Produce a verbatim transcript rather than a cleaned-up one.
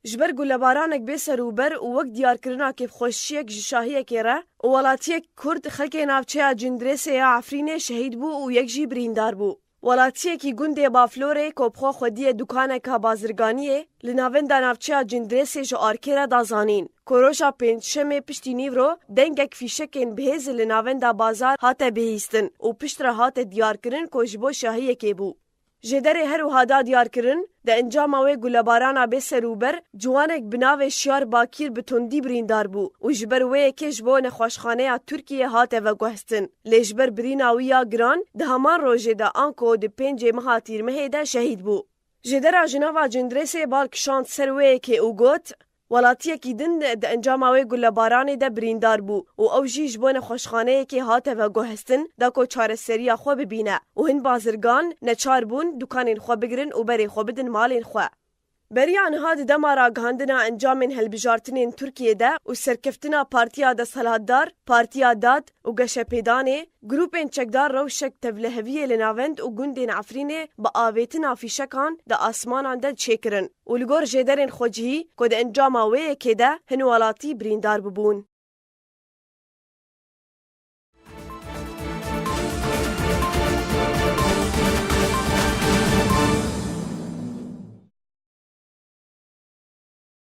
Ji ber gulebaranek bê serûber û wek diyarkirina kêfxweşiyek ji şahiyekê re û welatiyek Kurd, xelkê navçeya Cindirêsê ya Efrînê şehîd bû û yek jî birîndar bû. Welatiyekî gundê Baflorê ku bi xwe xwediyê dukaneka bazirganiyê li navenda navçeya Cindirêsê ji arkê re da zanîn, ku roja pêncşemê piştî nîvro dengek fîşekên bihêz li navenda bazar hate bihîstin û piştre hate diyarkirin ku ji bo şahiyekê bû. Jêderê her wiha da diyarkirin, di encama wê gulebarana bê serûber, ciwanek bi navê Şiyar Bakîr bi tundî birîndar bû û ji ber wê yekê ji bo nexweşxaneya Tirkiyê hate veguhestin. Lê ji ber birîna wî ya giran, di heman rojê de anko di pêncê meha Tîrmehê de şehîd bû. Jêdera ji nava Cindirêsê bal kişand ser wê yekê û got, Welatiyekî din di encama wê gulebaranê de birîndar bû û ew jî ji bo nexweşxaneyekê hate veguhestin da ku çareseriya xwe bibîne û hin bazirgan neçar bûn dukanên xwe bigirin û berê xwe bidin malên xwe. Beriya niha di dema ragihandina encamên hilbijartinên Tirkiyê de û serkeftina partiya desthilatdar, Partiya Dad û Geşepêdanê, grûpên çekdar rewşek tevliheviyê li navend û gundên Efrînê bi avêtina fîşekan di asmanan de çêkirin û li gor jêderên xwecihî ku di encama wê yekê de hin welatî birîndar bibûn.